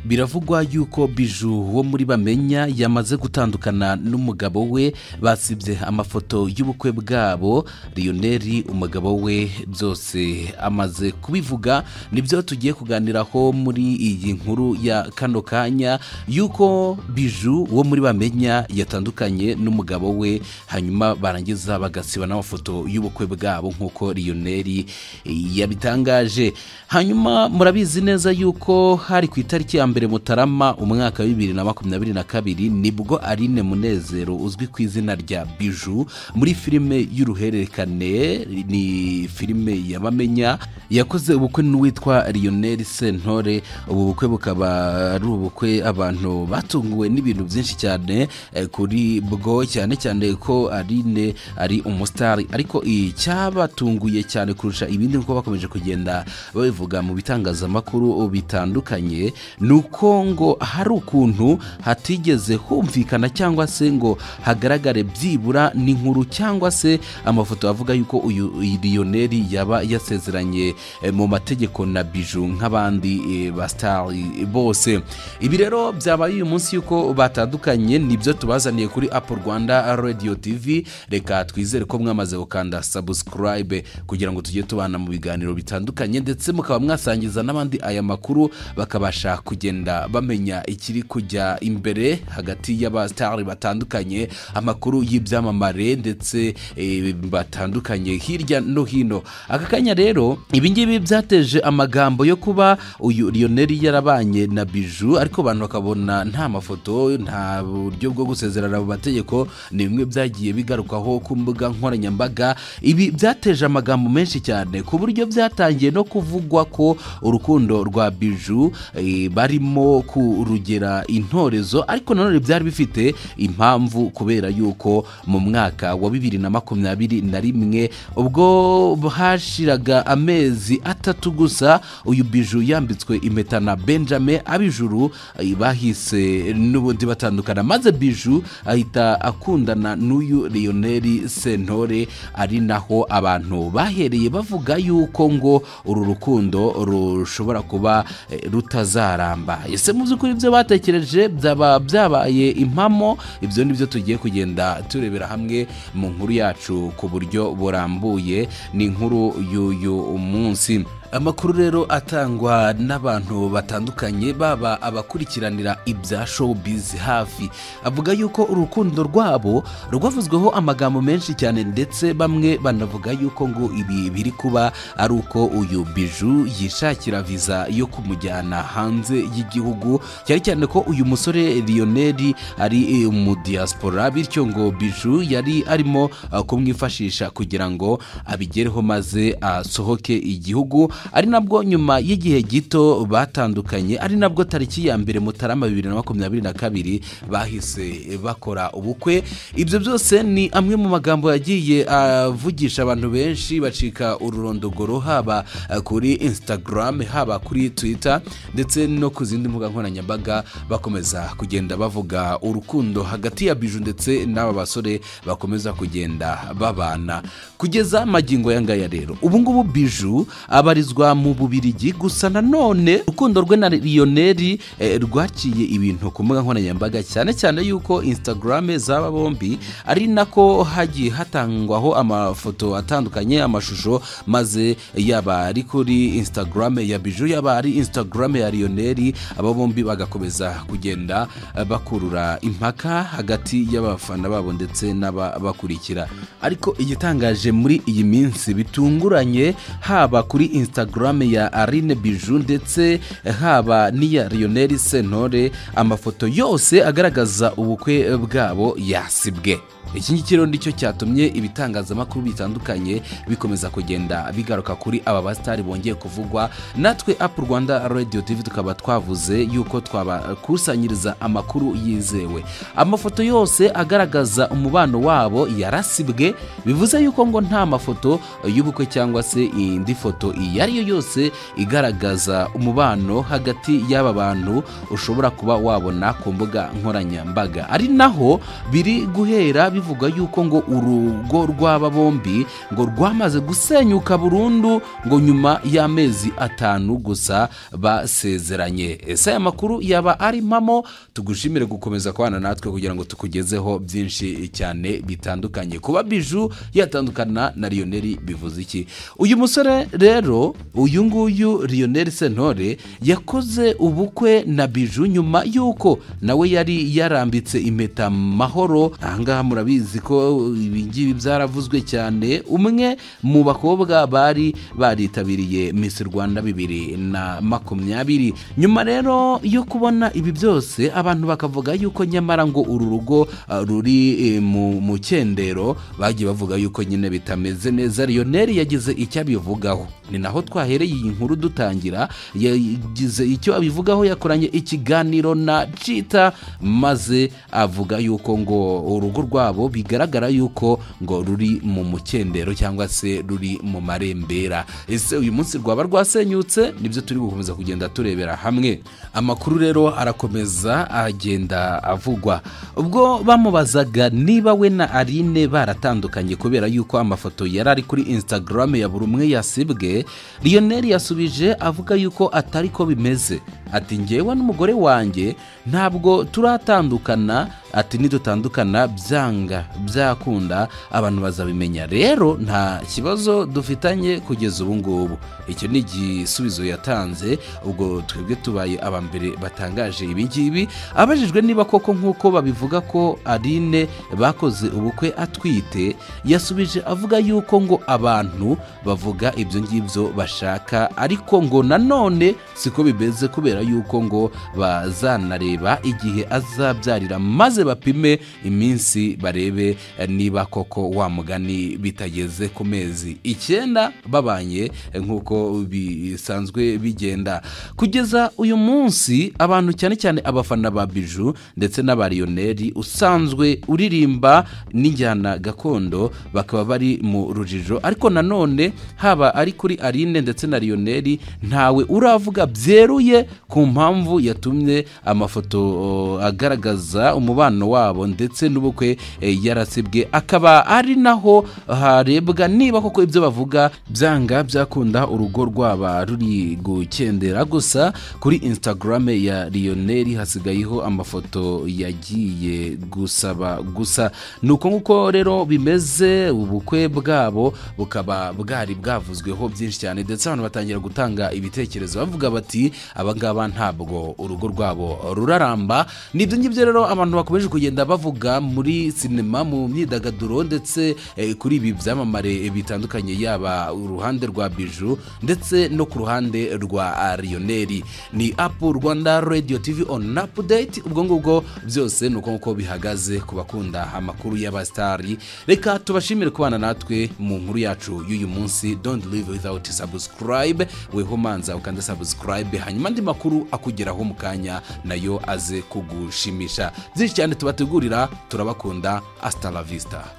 Biravugwa yuko Bijoux wo muri Bamenya yamaze gutandukana n'umugabo we, basibye amafoto y'ubukwe bwabo. Lionel umugabo we byose amaze kubivuga, nibyo tugiye kuganiraho muri iyi nkuru ya kano kanya, yuko Bijoux wo muri Bamenya yatandukanye n'umugabo we, hanyuma barangiza bagasiba n'amafoto y'ubukwe bwabo nk'uko Lionel yabitangaje. Hanyuma murabizi neza yuko hari ku itariki ya 1 Mutarama umwaka wa 2022 nibwo Aline Munezero uzwi ku izina rya Bijoux muri filime y'uruhererekane, ni filime ya Bamenya, yakoze ubukwe n'uwitwa Lionel Sentore. Ubu bukwe bukaba ari ubukwe abantu batunguwe n'ibintu byinshi cyane kuri bwo, cyane cyane ko Aline ari umusitari, ariko icyabatunguye cyane kurusha ibindi nkuko bakomeje kugenda babivuga mu bitangazamakuru bitandukanye, nuko ngo hari ukuntu hatigeze humvikana cyangwa se ngo hagaragare byibura n'inkuru cyangwa se amafoto avuga yuko uyu Lionel yaba yasezeranye mu mategeko na Bijoux nk'abandi ba star bose. Ibi rero byabaye uyu munsi yuko batandukanye, nibyo tubazaniye kuri Apple Rwanda Radio TV. Reka twizere ko mwamaze gukanda subscribe kugira ngo tujye tubana mu biganiro bitandukanye, ndetse mukaba mwasangiza n'abandi aya makuru bakabasha kugenda bamenya ikiri kujya imbere hagati y'abastari batandukanye, amakuru y'ibyamamare ndetse batandukanye hirya no hino. Aka kanya rero ibi ngibi byateje amagambo yo kuba uyu Lionel yarabanye na Bijoux, ariko abantu bakabona nta mafoto, nta buryo bwo gusezerana mu mategeko. Ni bimwe byagiye bigarukaho ku mbuga nkoranyambaga. Ibi byateje amagambo menshi cyane ku buryo byatangiye no kuvugwa ko urukundo rwa Bijoux barimo kurugera intorezo, ariko nanone byari bifite impamvu kubera yuko mu mwaka wa 2021 ubwo hashiraga amezi 3 gusa uyu Bijoux yambitswe impeta na Benjamin Abijuru, bahise n'ubundi batandukana, maze Bijoux ahita akundana n'uyu Lionel Sentore, ari naho abantu bahereye bavuga yuko ngo uru rukundo rushobora kuba rutazaramba. Ese mu by'ukuri ibyo batekereje byaba byabaye impamo? Ibyo nibyo tugiye kugenda turebera hamwe mu nkuru yacu ku buryo burambuye, ni inkuru y'uyu munsi. Amakuru rero atangwa n'abantu batandukanye baba abakurikiranira ibya showbiz hafi, avuga yuko urukundo rwabo rwavuzweho amagambo menshi cyane, ndetse bamwe banavuga yuko ngo ibi biri kuba ari uko uyu Bijoux yishakira visa yo kumujyana hanze y'igihugu, cyane cyane ko uyu musore Lionel ari mu diaspora, bityo ngo Bijoux yari arimo kumwifashisha kugira ngo abigereho maze asohoke igihugu. Ari nabwo nyuma y'igihe gito batandukanye, ari nabwo tariki ya 1 Mutarama 2022 bahise bakora ubukwe. Ibyo byose ni amwe mu magambo yagiye avugisha abantu benshi bacika ururondogoro, haba kuri Instagram, haba kuri Twitter ndetse no ku zindi mbuga nkoranyambaga, bakomeza kugenda bavuga urukundo hagati ya Bijoux ndetse n'aba basore bakomeza kugenda babana kugeza magingo yangaya. Rero ubu ngubu Bijoux abarizwa mu Bubirigi, gusa nanone urukundo rwe na Lionel rwaciye ibintu ku mbuga nkoranyambaga, cyane cyane yuko Instagram z'aba bombi ari nako hagiye hatangwaho amafoto atandukanye, amashusho, maze yaba ari kuri Instagram ya Bijoux, yaba ari Instagram ya Lionel, aba bombi bagakomeza kugenda bakurura impaka hagati y'abafana babo ndetse n'ababakurikira. Ariko igitangaje muri iyi minsi bitunguranye, haba kuri Instagram ya Aline Bijoux ndetse haba n'iya Lionel Sentore, amafoto yose agaragaza ubukwe bwabo yasibwe. Iki ngiki rero nicyo cyatumye ibitangazamakuru bitandukanye bikomeza kugenda bigaruka kuri aba basitari bongeye kuvugwa. Natwe Apple Rwanda Radio TV tukaba twavuze yuko twabakusanyiriza amakuru yizewe. Amafoto yose agaragaza umubano wabo yarasibwe, bivuze yuko ngo nta mafoto y'ubukwe cyangwa se indi foto iyo ariyo yose igaragaza umubano hagati y'aba bantu ushobora kuba wabona ku mbuga nkoranyambaga. Ari naho biri guhera bivuga yuko ngo urugo rw'aba bombi ngo rwamaze gusenyuka burundu ngo nyuma y'amezi 5 gusa basezeranye. Ese aya makuru yaba ari mpamo? Tugushimire gukomeza kubana natwe kugira ngo tukugezeho byinshi cyane bitandukanye. Kuba Bijou yatandukana na Lionel bivuze iki? Uyu musore rero, uyu nguyu Lionel Sentore yakoze ubukwe na Bijou nyuma yuko nawe yari yarambitse impeta Mahoro. Ahangaha murabizi ko ibingibi byaravuzwe cyane, umwe mu bakobwa bari baritabiriye Miss Rwanda 2020. Nyuma rero yo kubona ibi byose abantu bakavuga yuko nyamara ngo uru rugo ruri mu mukendero, bagiye bavuga yuko nyine bitameze neza. Lionel yagize icyo abivugaho, ni naho twahereye iyi nkuru dutangira. Yagize icyo abivugaho, yakoranye ikiganiro na Chita maze avuga yuko ngo urugo rwabo bigaragara yuko ngo ruri mu mukendero cyangwa se ruri mu marembera. Ese uyu munsi rwaba rwasenyutse? Nibyo turi gukomeza kugenda turebera hamwe. Amakuru rero arakomeza agenda avugwa. Ubwo bamubazaga niba we na Aline baratandukanye kubera yuko amafoto yari ari kuri Instagram ya buri umwe yasibwe, Lionel yasubije avuga yuko atari ko bimeze. Ati njyewe n'umugore wanjye ntabwo turatandukana, ati nidutandukana byanga byakunda abantu bazabimenya, rero nta kibazo dufitanye kugeza ubu ngubu. Icyo ni igisubizo yatanze. Ubwo twebwe tubaye abambere batangaje ibi ngibi. Abajijwe niba koko nk'uko babivuga ko Aline bakoze ubukwe atwite, yasubije avuga yuko ngo abantu bavuga ibyo ngibyo bashaka, ariko ngo nanone siko bimeze kubera yuko ngo bazanareba igihe azabyarira maze bapime iminsi barebe niba koko wa mugani bitageze ku mezi 9 babanye nk'uko bisanzwe bigenda. Kugeza uyu munsi abantu cyane cyane abafana ba Bijou ndetse n'aba Lionel usanzwe uririmba n'injyana gakondo bakaba bari mu rujijo, ariko nanone haba ari kuri Aline ndetse na Lionel ntawe uravuga byeruye ku mpamvu yatumye amafoto agaragaza umubano wabo ndetse n'ubukwe yarasibwe, akaba ari naho harebwa niba koko ibyo bavuga byanga byakunda urugo rwaba ruri gukendera. Gusa kuri Instagram ya Lionel hasigayeho amafoto yagiye gusaba gusa. Nuko nguko rero bimeze, ubukwe bwabo bukaba bwari bwavuzweho byinshi cyane, ndetse abantu batangira gutanga ibitekerezo bavuga bati abangaba ntabwo urugo rwabo ruraramba. Nibyo ngibyo rero abantu bakomeje kugenda bavuga muri sinema, mu myidagaduro ndetse kuri ibi byamamare bitandukanye, yaba uruhande rwa Bijou ndetse no ku ruhande rwa Lionel. Ni Up Rwanda Radio TV on update. Ubwo ngubwo byose nuko nkuko bihagaze ku bakunda amakuru y'abastari. Reka tubashimire kubana natwe mu nkuru yacu y'uyu munsi. Don't live without subscribe, weho manza ukanda subscribe, hanyuma andi makuru akugeraho mu kanya nayo aze kugushimisha. Byinshi cyane tubategurira, turabakunda. Hasta la vista.